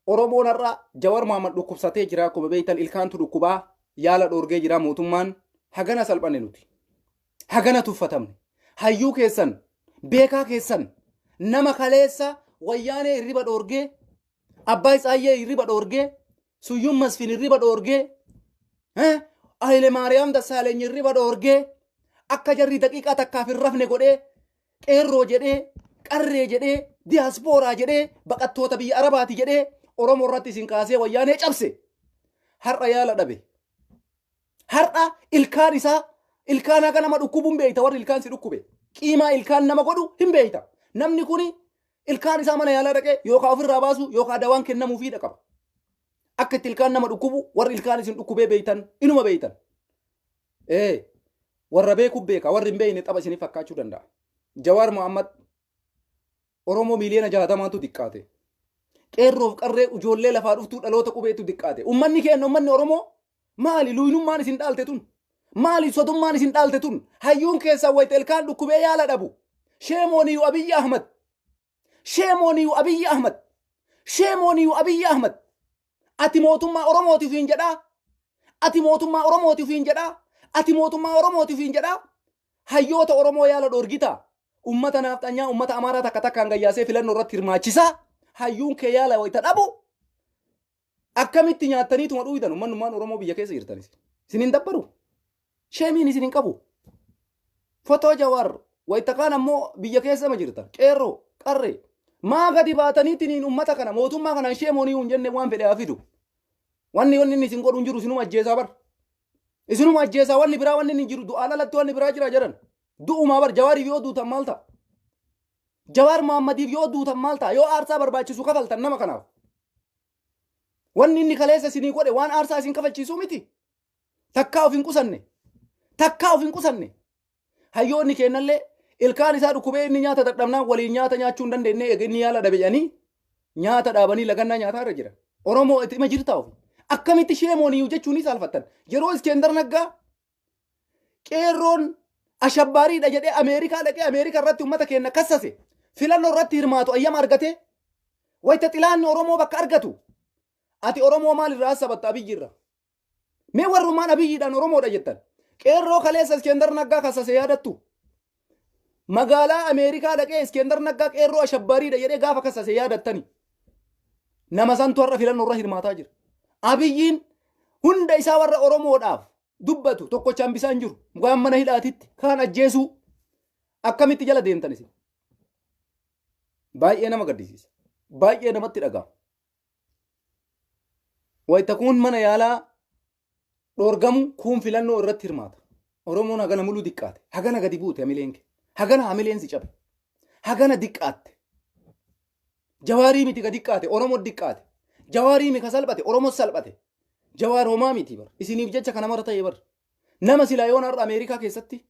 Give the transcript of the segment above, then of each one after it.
Oromoon har'a Jawar Mohaammed dhukkubsatee jira, akkuma beektan ilkaantu dhukkubaa, yaala dhoorgee jira mootummaan. Hagana salphanne nuti. Hagana tuffatamne. Hayyuu keessan, beekaa keessan, nama kaleessa Wayyaanee hirriba dhoorgee, Abbaay Tsaayyee hirriba dhoorgee, Suyyuun Masfin hirriba dhoorgee, Haile Maariyaam Dassaaleeny hirriba dhoorgee, akka jarri daqiiqaa takkaaf hin rafne godhee, qeerroo jedhee, qarree jedhee, diyaaspooraa jedhee, baqattoota biyya Arabaati jedhee Oromoo irratti isin kaasee Wayyaanee cabse. Har'a yaala dhabe. Har'a ilkaan isaa, ilkaan haga nama dhukkubu hin beekta, warri ilkaan si dhukkube. Qiimaa ilkaan nama godhu hin beekta. Namni kuni ilkaan isaa mana yaalaa dhaqee yookaan ofirraa baasu yookaan dawaan kennamuufiidha qaba. Akka itti ilkaan nama dhukkubu warri ilkaan isin dhukkubee beektan inuma beektan. Ee, warra beeku beeka, warri hin beekne tapha isiniif fakkaachuu danda'a. Jawaar Mohammad Oromoo miiliyoona 60tu diqqaate. Qeerroof qarree ijoollee lafaa dhuftuu dhaloota qubeetu diqqaate. Uummanni keenya, uummanni Oromoo, maali luynummaan isin dhaalte tun? Maali sodummaan isin dhaalte tun? Hayyuun keessan wayita ilkaan dhukkubee yaala dhabu. Shame on you, Abiyyi Ahmad. Shame on you, Abiyyi Ahmad. Shame on you, Abiyyi Ahmad. Ati mootummaa Oromootiif hin jedhaa. Ati mootummaa Oromootiif hin jedhaa. Ati mootummaa Oromootiif hin jedhaa. Hayyoota Oromoo yaala dhoorgitaa. Ummata naafxanyaa, ummata Amaaraa takka takkaan gayyaasee filannoo irratti hirmaachisaa. Hayyuun kee yaala wayita dhabu. Akkamitti nyaattaniituma dhuuydan ummannummaan Oromoo biyya keessa jirtanis? Isin hin dabbaru. Sheemiin isin hin qabu. Fotoo Jawaar wayita kaan ammoo biyya keessa ma jirtan? Qeerroo, qarree. Maa gadi baataniitiin ummata kana, mootummaa kanaan sheemoonii hin jenne? Waan fedhe haa fidu. Wanni inni isin godhu hin jiru, isinuma ajjeesaa bar. Isinuma ajjeesaa, wanni biraa wanni inni jiru du'aan alatti wanni biraa jira jedhan. Du'umaa bar. Jawaariif yoo duutan maal ta'a? Jawaar Mohammadiif yoo duutan maal ta'a? Yoo aarsaa barbaachisu kafaltan nama kanaaf. Wanni inni kaleessa isinii godhe waan aarsaa isin kafalchiisuu miti. Takkaa of hin qusanne. Takkaa of hin qusanne. Hayyoonni kennallee ilkaan isaa dhukkubee inni nyaata dadhabnaan waliin nyaata nyaachuu hin dandeenye, eega inni yaala dhabe jedhanii nyaata dhaabanii lagannaa nyaataa irra jira. Oromoo itti ima jirtaa ofi. Akkamitti shame on you jechuun ni saalfattan? Yeroo Iskendar Naggaa qeerroon ashabbaariidha jedhee Ameerikaa dhaqee Ameerikaa irratti uummata keenya kassase, filannoo irratti hirmaatu ayyama argatee, wayita xilaanni Oromoo bakka argatu, ati Oromoo maal irraa sabatta Abiyyi irra? Mee warrumaan Abiyyiidhaan Oromoodha jettan. Qeerroo kaleessa Iskendar Naggaa kassase yaadattu? Magaalaa Ameerikaa dhaqee Iskendar Naggaa qeerroo ashabbaariidha jedhee gaafa kassase yaadattani? Nama santu har'a filannoo irra hirmaataa jira. Abiyyiin hunda isaa warra Oromoodhaaf dubbatu tokkocha hambisaan jiru. Waan mana hidhaatitti kaan ajjeesuu akkamitti jala deemtan isin? Baay'ee nama gaddisiisa. Baay'ee namatti dhaga'ama. Wayita kuun mana yaalaa dhoorgamu, kuun filannoo irratti hirmaata. Oromoon hagana muluu diqqaate. Hagana gadi buute hamileen kee. Hagana hamileen si cabe. Hagana diqqaatte. Jawaarii miti ka diqqaate, Oromoo diqqaate. Jawaarii miti ka salphate, Oromoo salphate. Jawaar homaa miti bar. Isiniif jecha kana mara ta'e bar. Nama silaa yoon har'a Ameerikaa keessatti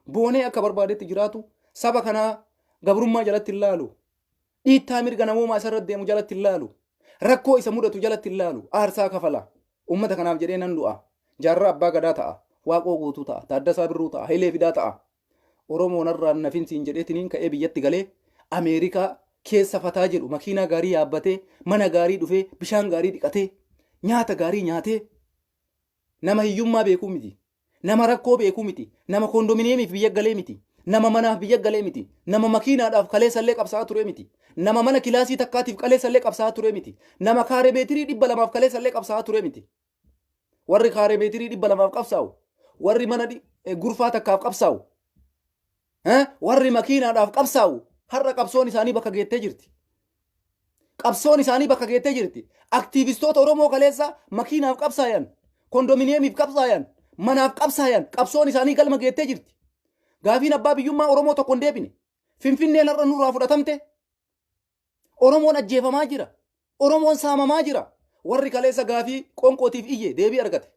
boonee akka barbaadetti jiraatu, saba kanaa gabrummaa jalatti hin laalu. Dhiittaa mirga namoomaa isarra deemu jalatti hin laalu. Rakkoo isa mudatu jalatti hin laalu. Aarsaa kafala. Uummata kanaaf jedhee nan du'a. Jaarraa Abbaa Gadaa ta'a. Waaqoo Guutuu ta'a. Taaddasaa Birruu ta'a. Hayilee Fidaa ta'a. Oromoo narraan nafinsiin jedheetiniin ka'ee biyyatti galee Ameerikaa keessa fataa jedhu, makiinaa gaarii yaabbatee, mana gaarii dhufee, bishaan gaarii dhiqatee, nyaata gaarii nyaatee, nama hiyyummaa beekuu miti. Nama rakkoo beekuu miti. Nama koondominiyeemiif biyya galee miti. Nama manaaf biyya galee miti. Nama makiinaadhaaf kaleessallee qabsaa'aa ture miti. Nama mana kilaasii takkaatiif kaleessallee qabsaa'aa ture miti. Nama kaaree meetirii 200 kaleessallee qabsaa'aa ture miti. Warri kaaree meetirii 200 qabsaa'u, warri mana gurfaa takkaaf qabsaa'u, warri makiinaadhaaf qabsaa'u har'a qabsoon isaanii bakka geettee jirti. Qabsoon isaanii bakka geettee jirti. Aktiivistoota Oromoo kaleessa makiinaaf qabsaayan, kondominiyeemiif qabsaayan, manaaf qabsaayan, qabsoon isaanii galma geettee jirti. Gaafiin abbaa biyyummaa Oromoo tokko hin deebine. Finfinneen har'a nurraa fudhatamte. Oromoon ajjeefamaa jira. Oromoon saamamaa jira. Warri kaleessa gaafii qonqootiif iyye deebii argate.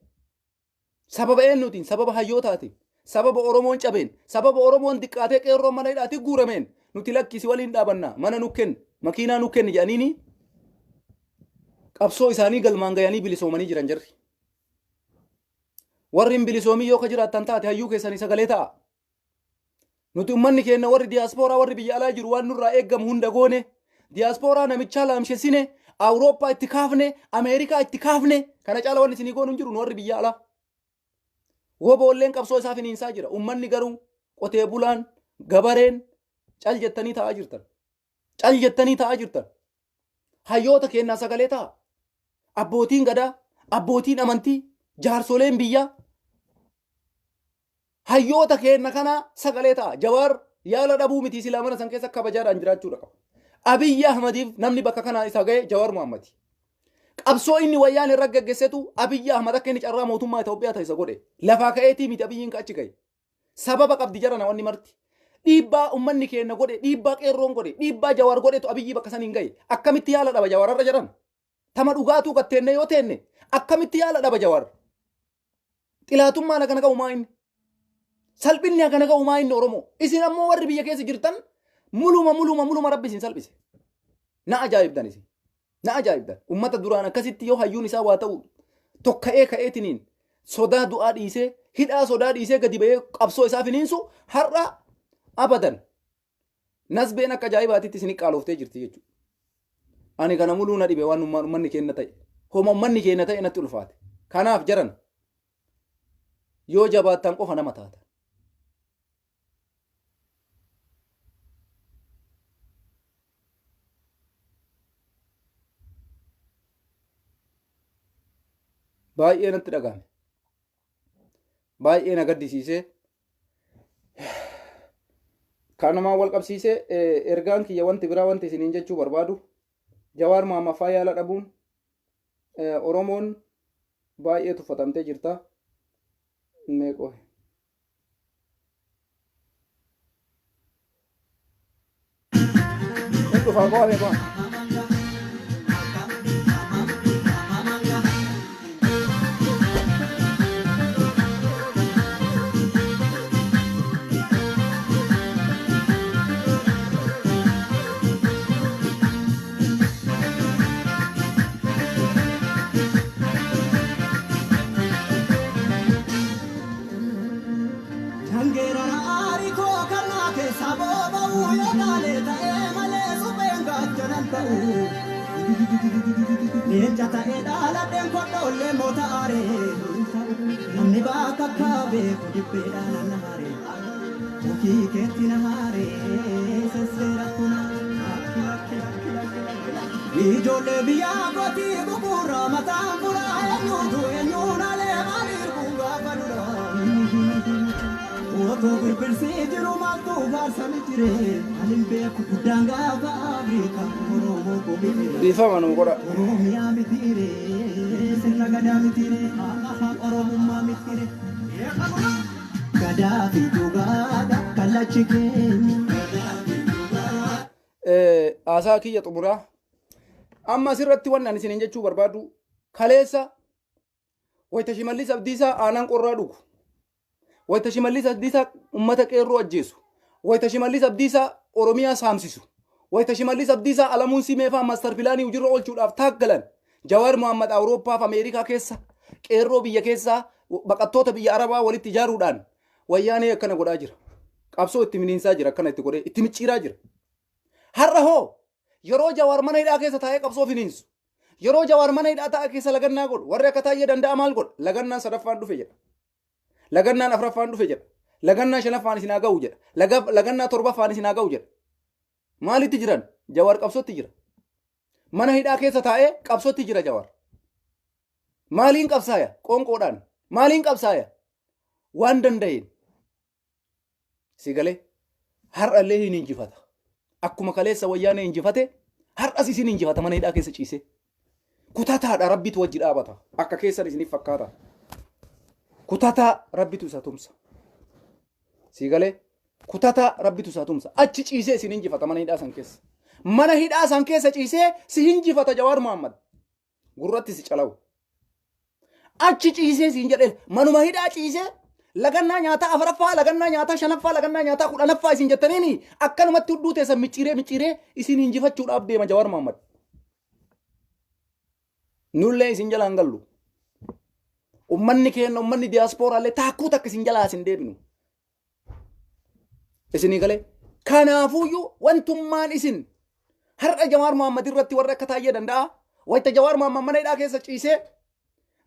Sababa eenyuutiin? Sababa hayyootaatiin. Sababa Oromoon cabeen, sababa Oromoon diqqaatee qeerroon mana hidhaatti guurameen, nuti lakkisi waliin dhaabanna, mana nu kenni, makiinaa nu kenni jedhaniini qabsoo isaanii galmaan gayanii bilisoomanii jiran jarri. Warri hin bilisoomin yoo ka jiraattan taate, hayyuu keessanii sagalee ta'a. Nuti ummanni keenya warri diyaaspooraa, warri biyya alaa jiru, waan nurraa eeggamu hunda goone, diyaaspooraa namichaa laamshessine. Awurooppaa itti kaafne, Ameerikaa itti kaafne, kana caala wanni isinii goonu hin jiru nu warri biyya alaa. Woboolleen qabsoo isaa finiinsaa jira. Ummanni garuu qotee bulaan, gabareen cal jettanii taa'aa jirtan. Cal jettanii taa'aa jirtan. Hayyoota keennaa sagalee ta'a. Abbootiin gadaa, abbootiin amantii, jaarsoleen biyyaa hayyoota keenna kanaa sagalee ta'a. Jawaar yaala dhabuu miti silaa mana san keessa kabajaadhaan jiraachuudha qaba. Abiyyi Ahmadiif namni bakka kanaa isa ga'e Jawaar Muhammadi. Qabsoo inni wayyaan irra gaggeessetu Abiyyi Ahmad akka inni carraa mootummaa Itoophiyaa ta'e isa godhe. Lafaa ka'eetii miti Abiyyiin ka achi ga'e. Sababa qabdi jarana wanni marti. Dhiibbaa ummanni keenna godhe, dhiibbaa qeerroon godhe, dhiibbaa Jawaar godhetu Abiyyi bakka saniin ga'e. Akkamitti yaala dhaba Jawaar har'a jedhan? Tama dhugaatuu gatteenne yoo teenne akkamitti yaala dhaba Jawaar? Xilaatummaan akkana ga'u maa inni? Salphinni akkana ga'u maa inni Oromoo? Isin ammoo warri biyya keessa jirtan muluma muluma muluma rabbi isin salphise. Na ajaa'ibdan isin. Na ajaa'ibdan. Ummata duraan akkasitti yoo hayyuun isaa waa ta'u tokka'ee ka'eetiniin sodaa du'aa dhiisee hidhaa sodaa dhiisee gadi ba'ee qabsoo isaa finiinsu har'a abadan Nasbeen akka ajaa'ibaatitti isin qaaloftee jirti jechuudha. Ani kana muluu na dhibe waan ummanni keenya ta'e. Homa ummanni keenya ta'e natti ulfaate. Kanaaf jaran yoo jabaattan qofa nama taata. Baay'ee natti dhagahame. Baay'ee na gaddisiisee. Kanumaan wal qabsiisee ergaan kiyya wanti biraa wanti isiniin jechuu barbaadu Jawaar Mohaammed faa yaala dhabuun Oromoon baay'ee tuffatamtee jirta. Meeqoo. Hin dhufaa qofa meeqoo. Dangeerara aarii koo karnaa keessaa booba'u yoo taalee ta'ee malee supheen gaachanan ta'u. Leenca ta'ee dhaaladheen kodhoollee moota aaree. Namni bakka akka beeku dibbeedhaan na haare. Mukii keetti na haare sesseera kuna. Ijoollee biyyaa kootii gugurraa mataan furaa eenyuutu eenyuun alee maaliif kun gaafa dura. Otoo birbirsi jiru maaltu faarsami jire ani hin beeku guddaan gaafa Afrikaa Oromoo komire. Dhiifama nuu godha. Oromiyaa mitiire sirna gadaa mitiire afaan Oromummaa mitiire. Gadaa fi dhugaadha kallachi keenya. Haasaa kiyya xumuraa. Amma asirratti wanni ani isiniin jechuu barbaadu kaleessa wayita Shimallis Abdiisaa aanaan qorraa dhugu. Wayita Shimallis Abdiisaa uummata qeerroo ajjeesu. Wayita Shimallis Abdiisaa Oromiyaa saamsisu. Wayita Shimallis Abdiisaa Alamuun Simeefaa maastar pilaanii hojiirra oolchuudhaaf taaggalan. Jawaar Mohaammed Awurooppaa fi Ameerikaa keessa qeerroo biyya keessaa baqattoota biyya Arabaa walitti ijaaruudhaan wayyaanee akkana godhaa jira. Qabsoo itti miniinsaa jira akkana itti godhee itti micciiraa jira. Har'a hoo yeroo Jawaar mana hidhaa keessa taa'ee qabsoo finiinsu. Yeroo Jawaar mana hidhaa taa'ee keessa lagannaa godhu warri akka Taayyee Danda'a maal godha? Lagannaan sadaffaan dhufe jedha. Lagannaan afraffaan dhufe jedha. Lagannaa shanaffaan isin haa ga'u jedha. Lagannaa torbaffaan isin haa ga'u jedha. Maalitti jiran? Jawaar qabsootti jira. Mana hidhaa keessa taa'ee qabsootti jira Jawaar. Maaliin qabsaaya? Qoonqoodhaan. Maaliin qabsaaya? Waan danda'een. Si galee har'allee hin injifata. Akkuma kaleessa wayyaanee injifate har'as isin injifata mana hidhaa keessa ciisee. Kutataadha rabbitu wajji dhaabata. Akka keessan isiniif fakkaata. Kutataa rabbitu isa tumsa. Si galee kutataa rabbitu isa tumsa. Achi ciisee isin injifata mana hidhaa san keessa. Mana hidhaa san keessa ciisee si injifata Jawaar Mohammad. Gurratti si calawu. Achi ciisee siin jedhee manuma hidhaa ciisee lagannaa nyaataa afuraffaa, lagannaa nyaataa shanaffaa, lagannaa nyaataa kudhanaffaa isin jettaniini akkanumatti hudduu teessan micciiree micciiree isin injifachuudhaaf deema Jawaar Mohammad. Nullee isin jalaan gallu. Ummanni keenya ummanni diyaasporaallee taakkuu takka isin jalaa isin deebinu. Isinii galee. Kanaafuyyuu wantummaan isin har'a Jawaar Mohammad irratti warri akka Taayyee Danda'a, Wayita Jawaar Mohammad mana hidhaa keessa ciisee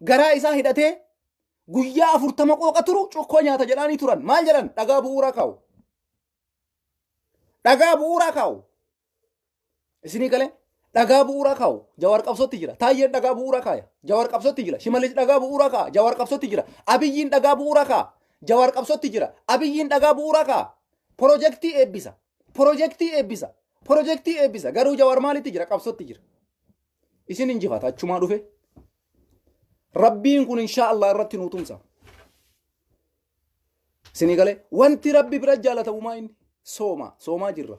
garaa isaa hidhatee guyyaa 40 qooqa turu cukkoo nyaata jedhaanii turan. Maal jedhan? Dhagaa bu'uuraa kaa'u. Dhagaa bu'uuraa kaa'u. Isinii galee dhagaa bu'uuraa kaa'u. Jawaar qabsootti jira. Taayyeen dhagaa bu'uuraa kaaya. Jawaar qabsootti jira. Shimallis dhagaa bu'uuraa kaa'a. Jawaar qabsootti jira. Abiyyiin dhagaa bu'uuraa kaa'a. Jawaar qabsootti jira. Abiyyiin dhagaa bu'uuraa kaa'a. Pirojektii eebbisa. Pirojektii eebbisa. Pirojektii eebbisa. Garuu Jawaar maalitti jira? Qabsootti jira. Isin injifata achumaa dhufe. Rabbiin kun inshaa Allah irratti nuu tumsa. Isinii galee wanti Rabbi bira jaalatamu maa inni? Sooma. Soomaa jirra.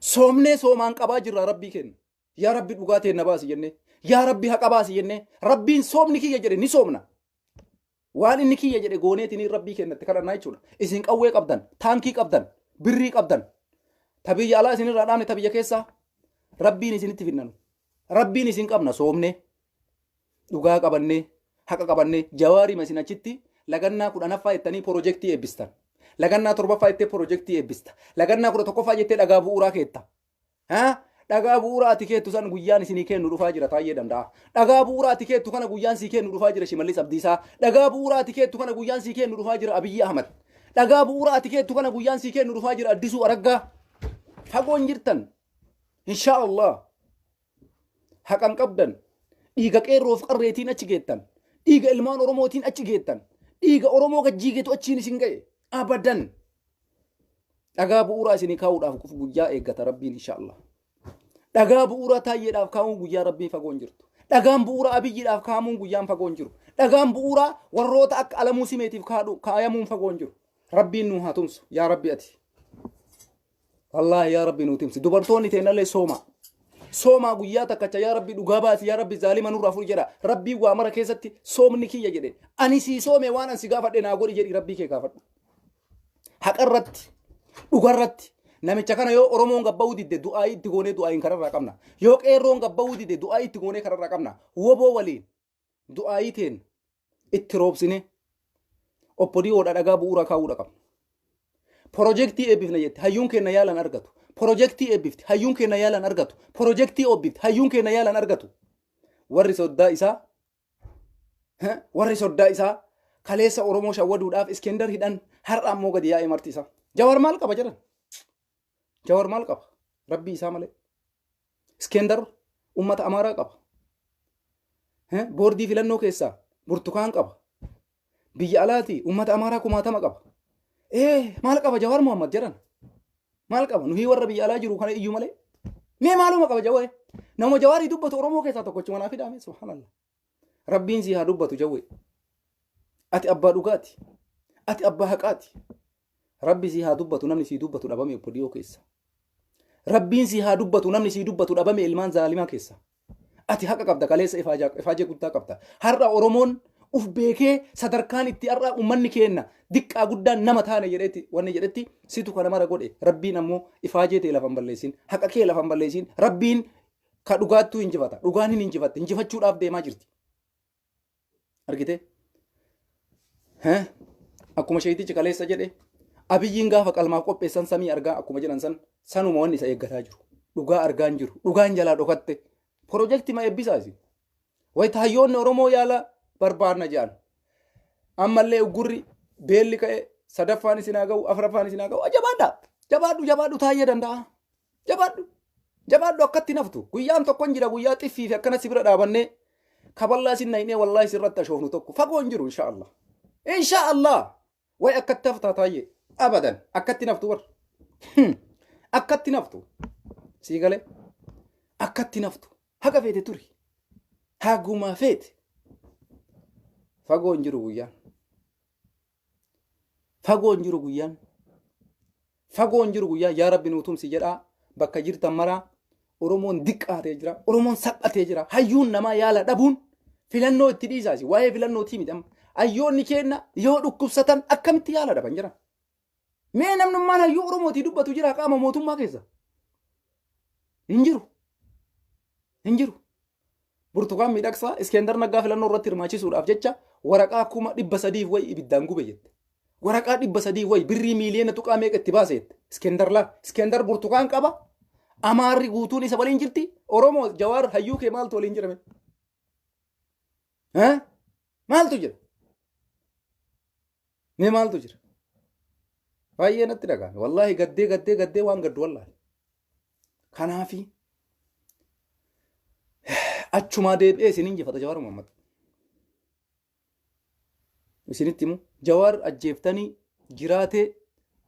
Soomnee soomaan qabaa jirra Rabbii kenna. Yaa Rabbi dhugaa teenna baasi jennee. Yaa Rabbi haqa baasi jennee. Rabbiin soomni kiyya jedhe ni soomna. Waan inni kiyya jedhe gooneetiin Rabbii kennatti kadhannaa jechuudha. Isin qawwee qabdan, taankii qabdan, birrii qabdan. Ta biyya alaa isinirraa dhaabne ta biyya keessaa Rabbiin isinitti finnanu. Rabbiin isin qabna soomnee. Dhugaa qabannee, haqa qabannee, jawaarima isin achitti lagannaa 10ffaa jettanii pirojektii eebbistan. Lagannaa 7ffaa jettee pirojektii eebbista. Lagannaa 11ffaa jettee dhagaa bu'uuraa keetta. Ha? Dhagaa bu'uuraa ati keettu san guyyaan isinii kennu dhufaa jira Taayyee Danda'a. Dhagaa bu'uuraa ati keettu kana guyyaan sii kennu dhufaa jira Shimallis Abdiisaa. Dhagaa bu'uuraa ati keettu kana guyyaan sii kennu dhufaa jira Abiyyi Ahmad. Dhagaa bu'uuraa ati keettu kana guyyaan sii kennu dhufaa jira Addisuu Araggaa. Fagoon jirtan. Inshaa Allah. Haqan qabdan. Dhiiga qeerroof qarreetiin achi geettan. Dhiiga ilmaan Oromootiin achi geettan. Dhiiga Oromoo gajjiigetu achiin isin ga'e. Abadan. Dhagaa bu'uuraa isinii kaa'uudhaaf qofa guyyaa eeggata Rabbiin inshaallah. Dhagaa bu'uuraa Taayyeedhaaf kaa'uun guyyaa Rabbiin fagoo hin jirtu. Dhagaan bu'uuraa Abiyyiidhaaf kaa'amuun guyyaan fagoo hin jiru. Dhagaan bu'uuraa warroota akka Alamuu Simeetiif kaayamuun fagoo hin jiru. Rabbiin nuu haa tumsu yaa Rabbi ati. Wallaahi yaa Rabbi nuu tumsi. Dubartoonni teennallee sooma. Soomaa guyyaa takkacha yaa Rabbi dhugaa baasi yaa Rabbi zaalima nurraa fudhi jedha. Rabbiin waa mara keessatti soomni kiyya jedhe. Ani sii soome waan an si gaafadhe naa godhi jedhi Rabbii kee gaafadhu. Haqarratti, dhugarratti namicha kana yoo Oromoon gabba'uu didde du'aayii itti goonee du'aayiin kararraa qabna. Yoo qeerroon gabba'uu didde du'aayii itti goonee kararraa qabna. Woboo waliin du'aayii teen itti roobsine obbo Diyoodha dhagaa bu'uura kaa'uudha qabna. Pirojektii eebbifna jette hayyuun keenya yaalan argatu. Pirojektii eebbifti hayyuun keenya yaalan argatu. Pirojektii oobbifti hayyuun keenya yaalan argatu. Warri soddaa isaa Warri soddaa isaa kaleessa Oromoo shawwaduudhaaf Iskender hidhan har'a ammoo gadi yaa'ee marti isaa. Jawar maal qaba jedhan? Jawar maal qaba? Rabbii isaa malee. Iskender ummata Amaaraa qaba. Boordii filannoo keessaa Burtukaan qaba. Biyya alaati ummata Amaaraa kumaatama qaba. Ee maal qaba Jawar Muhammad jedhan? Maal qaba? Nuyi warra biyya alaa jiru kana iyyuu malee. Mee maaluma qaba Jawee? Nama Jawaarii dubbatu Oromoo keessaa tokkochuma naa fidaame subhanallah. Rabbiin sii haa dubbatu Jawee. Ati abbaa dhugaati. Ati abbaa haqaati. Rabbi sii haa dubbatu namni sii dubbatu dhabame obbo Diyoo keessa. Rabbiin sii haa dubbatu namni sii dubbatu dhabame ilmaan zaalimaa keessa. Ati haqa qabda kaleessa ifaajee guddaa qabda. Har'a Oromoon uf beekee sadarkaan itti har'a uummanni keenna diqqaa guddaan nama taane jedhetti wanni jedhetti situ kana mara godhe rabbiin ammoo ifaajee tee lafa hin balleessin haqa kee lafa hin balleessin rabbiin ka dhugaattuu injifata dhugaan hin injifatte injifachuudhaaf deemaa jirti. Argitee? Akkuma sheeytichi kaleessa jedhe Abiyyiin gaafa qalmaaf qopheessan samii argaa akkuma jedhan san sanuma wanni isa eeggataa jiru. Dhugaa argaa hin jiru. Dhugaan jalaa dhokatte. Pirojektii ma eebbisaasi. Wayita hayyoonni Oromoo yaala barbaadna jedhan. Ammallee uggurri beelli ka'e sadaffaan isin haa ga'u afraffaan isin haa ga'u. Jabaadha. Jabaadhu jabaadhu taayyee danda'a. Jabaadhu. Jabaadhu akkatti naftu. Guyyaan tokko hin jira guyyaa xiffii fi akkana si bira dhaabannee kaballaa sin naynee wallaahi sirratti ashoofnu tokko fagoo hin jiru insha Allah. Insha Allah. Way akkatti haftaa taayyee. Abadan akkatti naftu bar. Akkatti naftu. Sii galee. Akkatti naftu. Haga feete turi. Haguma feete. Fagoo hin jiru guyyaan. Fagoo hin jiru guyyaan. Fagoo hin jiru guyyaan yaa Rabbi nuu tumsi jedhaa bakka jirtan maraa Oromoon diqqaatee jira. Oromoon salphatee jira. Hayyuun namaa yaala dhabuun filannoo itti dhiisaasi. Waa'ee filannootii miti amma. Hayyoonni keenya yoo dhukkubsatan akkamitti yaala dhaban jiran. Mee namnummaan hayyuu Oromootii dubbatu jira qaama mootummaa keessa. Hin jiru. Hin jiru. Burtukaan Miidhagsaa Iskendar Naggaa filannoo irratti hirmaachisuudhaaf jecha waraqaa 300,000 wayi ibiddaan gube jette. Waraqaa 300 wayi birrii miiliyoona tuqaa meeqa itti baase jette. Iskendar laa. Iskendar Burtukaan qaba. Amaarri guutuun isa waliin jirti. Oromoo Jawaar hayyuu kee maaltu waliin jirame? Maaltu jira? Mee maaltu jira? Baay'ee natti dhagahame. Wallaahi gaddee gaddee gaddee waan gaddu wallaahi. Kanaafi achumaa deebi'ee isin injifata Jawaar Muhammad. Isinitti himu Jawaar ajjeeftanii jiraatee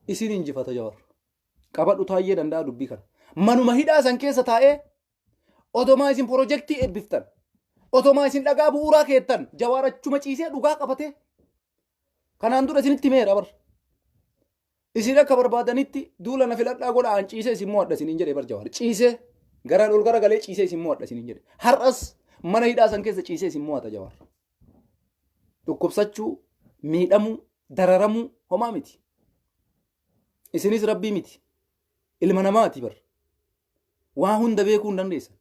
isin injifata Jawaar. Qabadhu taayyee danda'a dubbii kana. Manuma hidhaa san keessa taa'ee otomaa isin pirojektii eebbiftan otomaa isin dhagaa bu'uuraa keettan Jawaar achuma ciisee dhugaa qabatee kanaan dura isinitti himeera bar. Isin akka barbaadanitti duula na filadhaa godha an ciisee isin mo'adha isiniin jedhe bar Jawaar. Ciisee garaan ol garagalee ciisee isin mo'adha isiniin jedhe. Har'as mana hidhaa san keessa ciisee isin mo'ata Jawaar. Dhukkubsachuu, miidhamuu, dararamuu homaa miti. Isinis rabbii miti. Ilma namaati bar. Waa hunda beekuu hin dandeessan.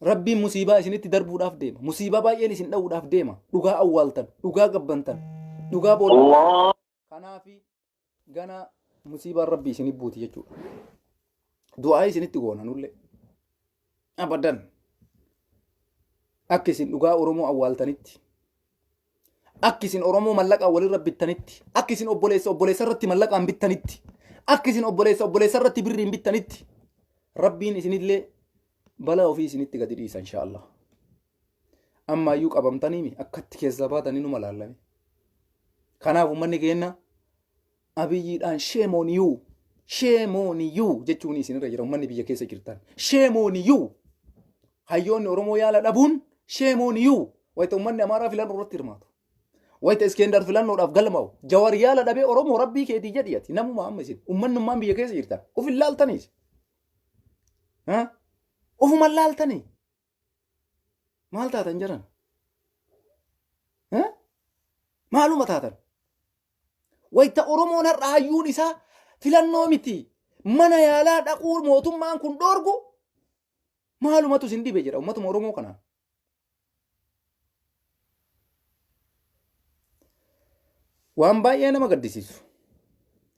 Rabbiin musiibaa isinitti darbuudhaaf deema. Musiibaa baay'een isin dha'uudhaaf deema. Dhugaa awwaaltan, dhugaa gabbantan, dhugaa boolla. Kanaafi gana musiibaan rabbii isinit buuti jechuudha. Du'aa isinitti goona nullee. Abadan. Akka isin dhugaa Oromoo awwaaltanitti. Akka isin Oromoo mallaqaan walirra bittanitti. Akka isin obboleessa obboleessa irratti mallaqaan bittanitti. Akka isin obboleessa obboleessa irratti birriin bittanitti. Rabbiin isinillee balaa ofii isinitti gadi dhiisa inshaallah. Ammaayyuu qabamtaniimi akkatti keessaa baatanii numa laallame. Kanaaf uummanni keenya Abiyyiidhaan shame on you shame on you jechuun isinirra jira uummanni biyya keessa jirtan. Shame on you. Hayyoonni Oromoo yaala dhabuun shame on you. Wayita uummanni Amaaraa filannoo irratti hirmaatu. Wayita Iskeendar filannoodhaaf galmaa'u. Jawar yaala dhabee Oromoo rabbii keetii jedhi ati namuma amma isin uummanni biyya keessa jirtan. Uf hin laaltaniis. Ofuma laaltanii. Maal taatan jedhan? Maaluma taatan? Wayita Oromoon har'a hayyuun isaa filannoo miti. Mana yaalaa dhaquu mootummaan kun dhoorgu maalumatu isin dhibe jedha uummatuma Oromoo kanaan. Waan baay'ee nama gaddisiisu.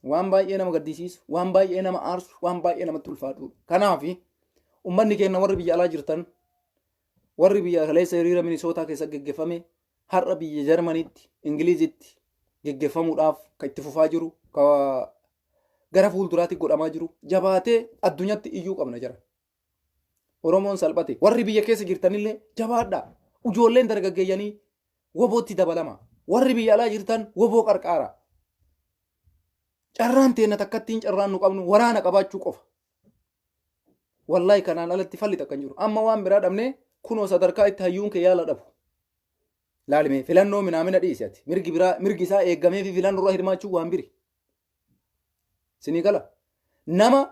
Waan baay'ee nama gaddisiisu, waan baay'ee nama aarsu, waan baay'ee namatti ulfaatudha. Kanaaf uummanni keenya warri biyya alaa jirtan, warri biyya kaleessa hiriira Minisootaa keessa geggeeffame, har'a biyya Jarmaniitti, Ingiliizitti geggeeffamuudhaaf kan itti fufaa jiru, ka gara fuulduraatti godhamaa jiru, jabaatee addunyaatti iyyuu qabna jira. Oromoon salphate. Warri biyya keessa jirtanillee jabaadhaa. Ijoolleen dargaggeeyyanii wobootti dabalama. Warri biyya alaa jirtan woboo qarqaara. Carraan teenna takkattiin carraan nu qabnu waraana qabaachuu qofa. Wallaahi kanaan alatti falli takka hin jiru. Amma waan biraa dhabnee kunoo sadarkaa itti hayyuun kee yaala dhabu. Laalimee filannoo minaamina dhiisi ati. Mirgi biraa mirgi isaa eegamee fi filannoo irra hirmaachuu waan biri. Sinii gala. Nama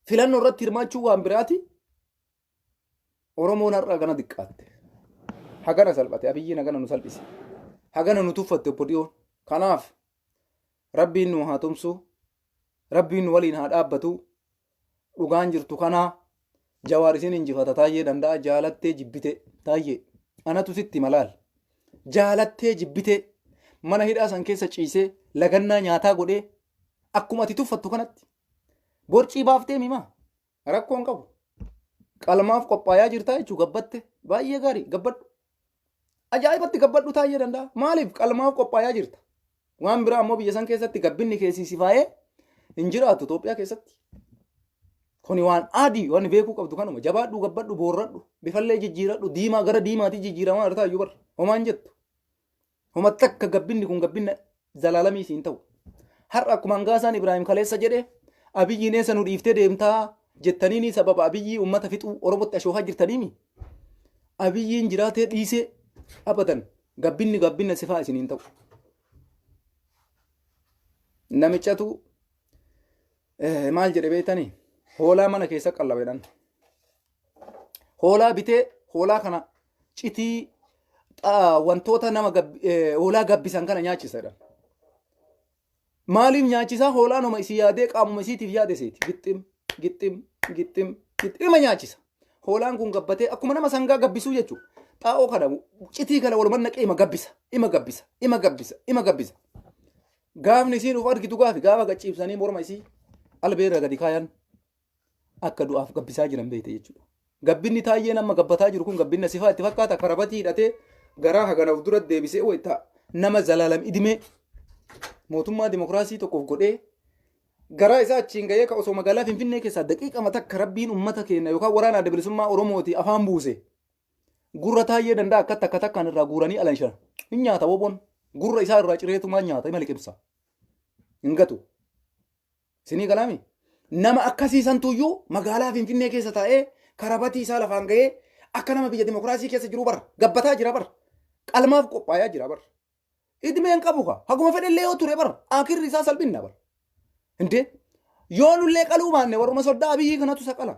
filannoo irratti hirmaachuu waan biraati. Oromoon har'a hagana diqqaatte. Hagana salphate. Abiyyiin hagana nu salphise. Hagana nu tuffatte obbo Dhiyoon. Kanaaf Rabbiin nu haa tumsu. Rabbiin nu waliin haa dhaabbatu. Dhugaan jirtu kanaa Jawaar isin injifata taayyee danda'a jaalattee jibbite taayyee anatu sitti malaal jaalattee jibbite mana hidhaa san keessa ciisee lagannaa nyaataa godhee akkuma ati tuffattu kanatti borcii baaftee mimaa rakkoo hin qabu. Qalmaaf qophaayaa jirtaa jechuu gabbatte baay'ee gaarii gabbadhu. Ajaa'ibatti gabbadhu taayyee danda'a. Maaliif qalmaaf qophaayaa jirta? Waan biraa ammoo biyya san keessatti gabbinni keessii si faayee hin jiraattu Itoophiyaa keessatti. Kuni waan adii waan beekuu qabdu kanuma jabaadhu gabbadhu boorradhu bifallee jijjiiradhu diimaa gara diimaatti jijjiiramaa irraa iyyuu barra homaan jettu. Homa takka gabbinni kun gabbinna zalaalamii siin ta'u. Har'a akkuma hangaasaan Ibraahim kaleessa jedhe Abiyyiin eessa nu dhiiftee deemtaa jettaniini sababa Abiyyii uummata fixuu Oromootti ashoofaa jirtaniimi. Abiyyiin jiraatee dhiisee abadan gabbinni gabbinna sifaa isiniin ta'u. Namichatu maal jedhe beektanii hoolaa mana keessa qallaba jedhan. Hoolaa bitee hoolaa kana citii wantoota nama hoolaa gabbisan kana nyaachisa jedhan. Maaliif nyaachisaa hoolaan homa isii yaadee qaamuma isiitiif yaade seeti. Gixxim gixxim gixxim gixxim ima nyaachisa. Hoolaan kun gabbatee akkuma nama sangaa gabbisuu jechuudha. Xaa'oo kana citii kana walumaan naqee ima gabbisa ima gabbisa ima gabbisa ima gabbisa. Gaafni isiin of argitu gaafi gaafa gacciibsanii morma isii albeerra gadi kaayan. Akka du'aaf gabbisaa jiran beekte jechuudha. Gabbinni Taayyeen amma gabbataa jiru kun gabbinna sifaa itti fakkaata karabatii hidhatee garaa hagana of dura deebisee wayita nama Zalaalam Idimee mootummaa dimokiraasii tokkoof godhee garaa isaa achiin ga'ee ka osoo magaalaa Finfinnee keessaa daqiiqama takka rabbiin uummata keenya yookaan waraana adda bilisummaa Oromooti afaan buuse gurra Taayyee danda'a akka takka takkaan irraa guuranii alanshan hin nyaata woboon gurra isaa irraa cireetumaa nyaata hima liqimsa hin gatu. Isinii galaami? Nama akkasii santuyyuu magaalaa Finfinnee keessa taa'ee karabatii isaa lafaan ga'ee akka nama biyya dimokiraasii keessa jiru bara gabbataa jira bara qalmaaf qophaayaa jira bara. Idmeen qabu ka haguma fedhellee yoo ture bara akirri isaa salphinna bara. Indee yoo nullee qaluu baanne warruma soddaa Abiyyi kanatu isa qala.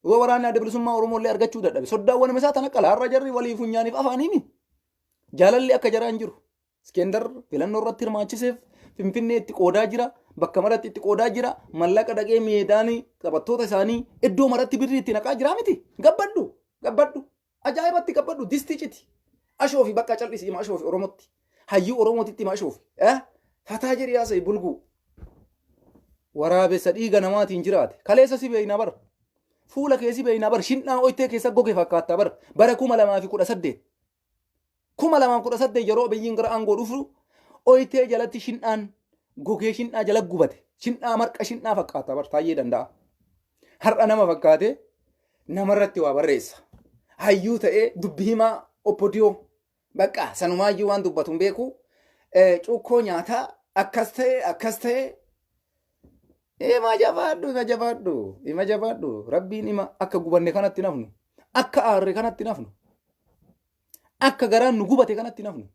Yoo waraanni adda bilisummaa Oromoo illee argachuu dadhabe soddaawwan isaa tana qala har'a jarri walii funyaaniif afaaniimi. Jaalalli akka jaraa hin jiru. Iskendar filannoo irratti hirmaachiseef Finfinnee itti qoodaa jira. Bakka maratti itti qoodaa jira. Mallaqa dhaqee meedaanii taphattoota isaanii iddoo maratti birrii itti naqaa jira miti. Gabbadhu. Gabbadhu. Ajaa'ibatti gabbadhu. Distii citi. Ashoo fi bakka cal'isi hima ashoo fi Oromotti. Hayyuu Oromootitti hima ashoo fi. Eh? Fataa jedhi haasa'e bulguu. Waraabessa dhiiga namaatiin jiraate. Kaleessa si beeyna bara. Fuula kee si beeyna bara. Shin'aa oytee keessa goge fakkaata bara. Bara 2018. 2018 yeroo Abiyyiin gara aangoo dhufu oytee jalatti shin'aan gogee shin'aa jala gubate. Shin'aa marqa shin'aa fakkaata bar Taayyee Danda'a. Har'a nama fakkaate namarratti waa barreessa. Hayyuu ta'ee dubbi himaa oppodiyoo bakka sanumaayyuu waan dubbatu hin beeku. Cuukkoo nyaataa akkas ta'e akkas ta'e. Ima jabaadhu ima jabaadhu ima jabaadhu rabbiin ima akka gubanne kanatti nafnu akka aarre kanatti nafnu. Akka garaan nu gubate kanatti nafnu.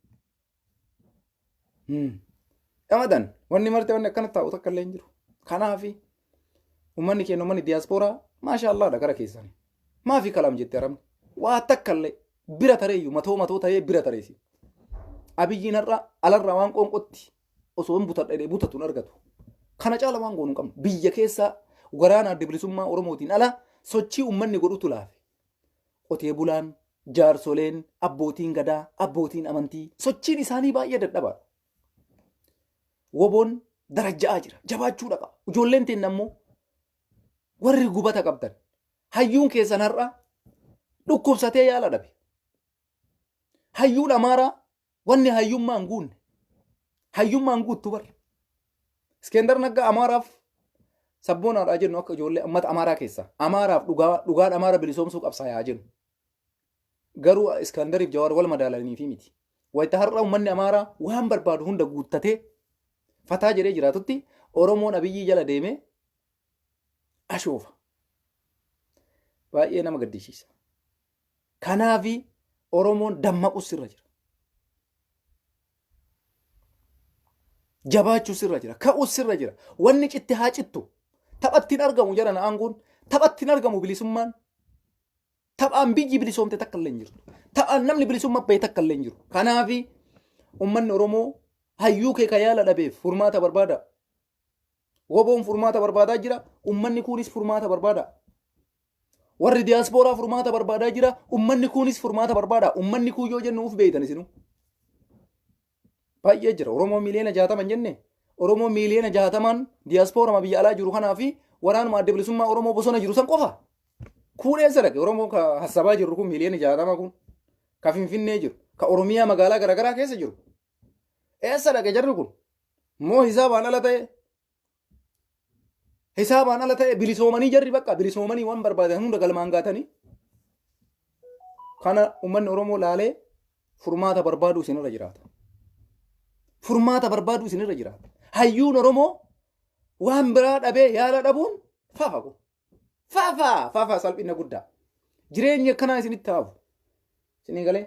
Dhamadan wanni marte wanni akkana taa'u takka illee hin jiru. Kanaafi uummanni keenya uummanni diyaaspooraa maasha Allaadha gara keessani. Maafi kalaam jette arabni. Waa takka illee bira tareeyyu matoo matoo ta'ee bira tareessi. Abiyyiin har'a alarraa waan qoonqotti osoo hin butadha jedhee butatu hin argatu. Kana caala waan goonu hin qabnu. Biyya keessa waraana adda bilisummaa Oromootiin ala sochii uummanni godhutu laafe. Qotee bulaan, jaarsoleen, abbootiin gadaa, abbootiin amantii sochiin isaanii baay'ee dadhabaadha. Woboon darajja'aa jira. Jabaachuudha qaba. Ijoolleen teenna immoo warri gubata qabdan hayyuun keessan har'a dhukkubsatee yaala dhabe. Hayyuun Amaaraa wanni hayyummaa hin guunne. Hayyummaa hin guuttu bar. Iskendar Naggaa Amaaraaf sabboonaadhaa jennu akka ijoollee ummata Amaaraa keessaa. Amaaraaf dhugaa dhugaan Amaara bilisoomsuu qabsaayaa jennu. Garuu Iskandariif Jawaar wal madaalanii fi miti. Wayita har'a uummanni Amaaraa waan barbaadu hunda guuttatee fataa jedhee jiraatutti Oromoon Abiyyii jala deemee ashoofa. Baay'ee nama gaddisiisa. Kanaafi Oromoon dammaqus irra jira. Jabaachuus irra jira. Ka'us irra jira. Wanni citte haa cittu. Taphatti hin argamu jedhan aangoon. Taphatti hin argamu bilisummaan. Taphaan biyyi bilisoomte takka illee hin jirtu. Taphaan namni bilisummaa bahe takka illee hin jiru. Kanaafi uummanni Oromoo hayyuu kee ka yaala dhabeef furmaata barbaada. Woboon furmaata barbaadaa jira. Uummanni kunis furmaata barbaada. Warri diyaaspooraa furmaata barbaadaa jira. Uummanni kunis furmaata barbaada. Uummanni kun yoo jennu uf beektan isinuu. Baay'ee jira. Oromoo miiliyoona 60 hin jenne. Oromoo miiliyoona 60n diyaaspooraa biyya alaa jiru kanaa fi waraanuma adda bilisummaa Oromoo bosona jiru san qofa. Kuun eessa dhaqe? Oromoo ka hassabaa jirru kun miiliyoona 60 kun ka Finfinnee jiru, ka Oromiyaa magaalaa garaagaraa keessa jiru. Eessa dhaqe jarri kun? Moo hisaabaan ala ta'e? Hisaabaan ala ta'e bilisoomanii jarri bakka bilisoomanii waan barbaadan hunda galmaan gaatanii. Kana uummanni Oromoo laalee furmaata barbaaduu isinirra jiraata. Furmaata barbaaduu isinirra jiraata. Hayyuun Oromoo waan biraa dhabee yaala dhabuun fafa kun. Fafa fafa salphina guddaa. Jireenyi akkanaa isinitti haafu. Isinii galee.